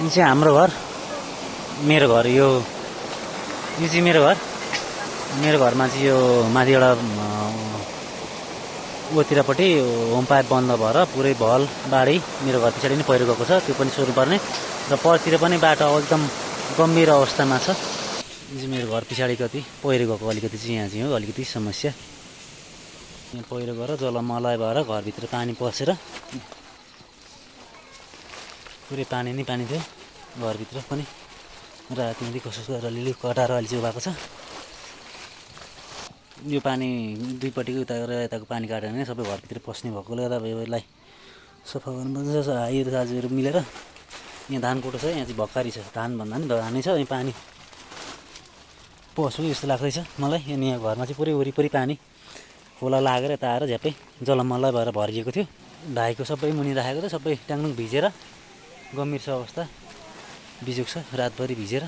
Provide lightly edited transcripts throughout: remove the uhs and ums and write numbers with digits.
यो चाहिँ हाम्रो घर, मेरो घर यो चाहिँ मेरो घर। मेरो घरमा चाहिँ यो माथि एउटा उतिरपट्टि होम पाइप बन्द भएर पुरै भल बाढी मेरो घर पछाडि नै पहिरो गएको छ, त्यो पनि सोर्नुपर्ने र परतिर पनि बाटो एकदम गम्भीर अवस्थामा छ। यो चाहिँ मेरो घर पछाडि कति पहिरो गएको अलिकति चाहिँ यहाँ चाहिँ हो अलिकति समस्या। यहाँ पहिरो गएर जलमलय भएर घरभित्र पानी पसेर पुरै पानी नै पानी थियो घरभित्र पनि। रातिदेखि कसो गरेर अलिअलि कटाएर अहिले चाहिँ भएको छ। यो पानी दुईपट्टिको उता गरेर यताको पानी काटेर नै सबै घरभित्र पस्ने भएकोले गर्दा यसलाई सफा गर्नुपर्छ। आइहरू दाजुहरू मिलेर यहाँ धान कोठो छ, यहाँ चाहिँ भक्कारी छ, धान भन्दा पनि धानै छ। यहाँ पानी पस्यो जस्तो लाग्दैछ मलाई। अनि यहाँ घरमा चाहिँ पुरै वरिपरि पानी खोला लागेर यता आएर झ्याप्पै जलमल्ल भएर भरिएको थियो। ढाईको सबै मुनि राखेको थियो, सबै ट्याङलुङ भिजेर गम्भीर छ अवस्था, बिजोग छ रातभरि भिजेर।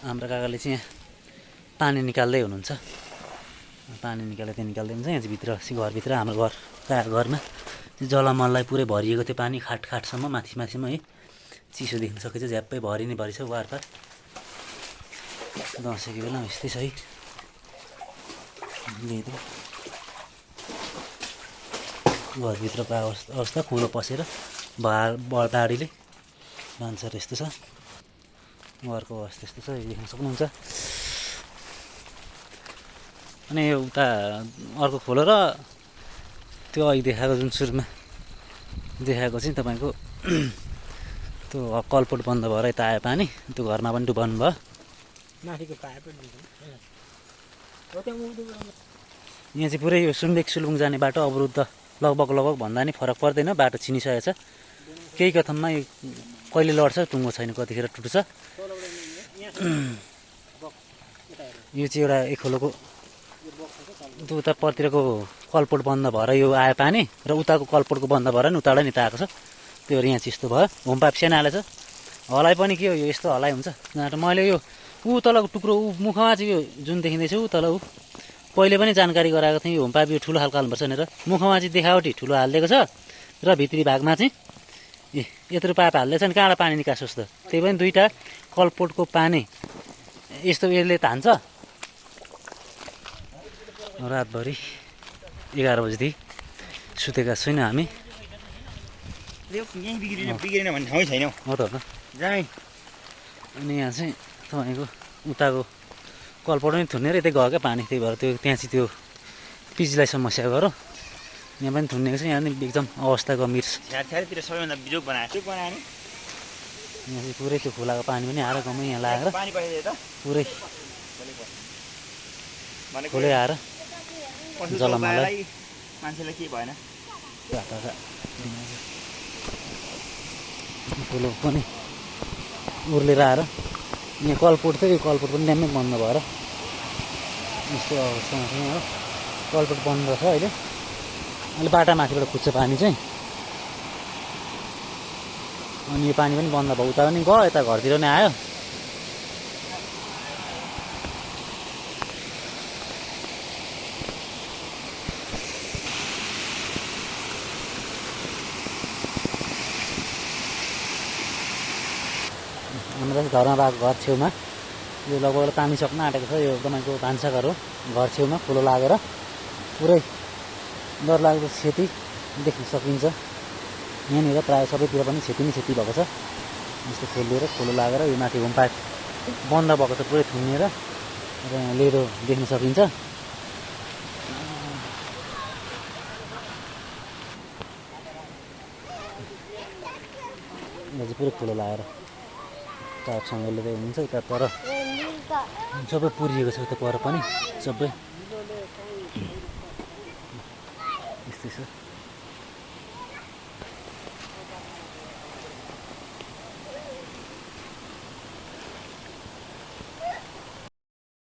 हाम्रो काकाले चाहिँ यहाँ पानी निकाल्दै हुनुहुन्छ, पानी निकाल्दै हुनुहुन्छ। यहाँ चाहिँ भित्र घरभित्र हाम्रो घरमा जलमललाई पुरै भरिएको थियो पानी, खाटसम्म माथिसम्म है। चिसो देख्न सकिन्छ, झ्याप्पै भरि नै भरि छ वारपार। दसैँको बेला यस्तै छ है। घरभित्रको अवस्था खोलो पसेर बाढीले भान्सार यस्तो छ, घरको अवस्था यस्तो छ, देख्न सक्नुहुन्छ। अनि यो उता अर्को खोलो र त्यो अघि देखाएको जुन सुरुमा देखाएको चाहिँ तपाईँको त्यो कलपोट बन्द भएर यता आयो पानी, त्यो घरमा पनि डुबाउनु भयो। यहाँ चाहिँ पुरै यो सुलुङ जाने बाटो अवरुद्ध लगभग भन्दा नि फरक पर्दैन, बाटो छिनिसकेको छ। केही कथममा यो कहिले लड्छ टुङ्गो छैन, कतिखेर टुट्छ। यो चाहिँ एउटा एक खोलोको त्यो उता परतिरको कलपोट बन्द भएर यो आयो पानी र उताको कलपोटको बन्द भएर नि उताबाट नि आएको छ। त्यो भएर यहाँ चाहिँ यस्तो भयो। होम पाइप सानो हालेछ, हलाइ पनि के हो यो यस्तो हलाइ हुन्छ। मैले यो तलको टुक्रो मुखमा चाहिँ यो जुन देखिँदैछ तल पहिले पनि जानकारी गराएको थिएँ। यो होम पाइप यो ठुलो खालको हाल्नुपर्छ भनेर, मुखमा चाहिँ देखावटी ठुलो हालिदिएको छ र भित्री भागमा चाहिँ यत्रो पाइप हालिदिएको छ नि, कहाँबाट पानी निकासोस् त। त्यही पनि दुईवटा कलपोटको पानी यस्तो यसले तान्छ। रातभरि 11 बजीदेखि सुतेका छैन हामी। बिग्रेन भन्ने ठाउँ छैन हो त। अनि यहाँ चाहिँ तपाईँको उताको कलपोट पनि थुन्ने र यतै गयो क्या पानी, त्यही भएर त्यहाँ चाहिँ त्यो पिचलाई समस्या गऱ्यो। यहाँ पनि थुन्नेको छ, यहाँ पनि एकदम अवस्था गम्भीर छ। छ्यारतिर सबैभन्दा बिजोग बनाएको यहाँ चाहिँ पुरै त्यो खोलाको पानी पनि आएर गम्मै यहाँ लागेर पुरै खोलै आएर जलमलाई मान्छेलाई केही भएन। ठुलो पनि उर्लेर आएर यहाँ कलपोट थियो, यो कलपोट पनि ड्याम्मै बन्द भएर यस्तो अवस्थामा छ। यहाँ कलपोट बन्द छ अहिले बाटा माथिबाट खुज्छ पानी चाहिँ। अनि यो पानी पनि बन्द भयो, उता पनि गयो, यता घरतिर नै आयो। हाम्रो घरमा भएको घर छेउमा यो लगभग पानी सक्न आँटेको छ। यो तपाईँको भान्साघर हो, घर छेउमा खोलो लागेर पुरै डरलाग्दो क्षति देख्न सकिन्छ। यहाँनिर प्रायः सबैतिर पनि क्षति नै क्षति भएको छ। यस्तो खोलिएर खोलो लागेर यो माथि होम पाइप बन्द भएको छ पुरै थुनिएर, र यहाँ लेदो देख्न सकिन्छ। यहाँ चाहिँ पुरै खोलो लागेर पाइपसँग लिँदै हुनुहुन्छ। यता पर सबै पुरिएको छ, उता पर पनि सबै यस्तै छ।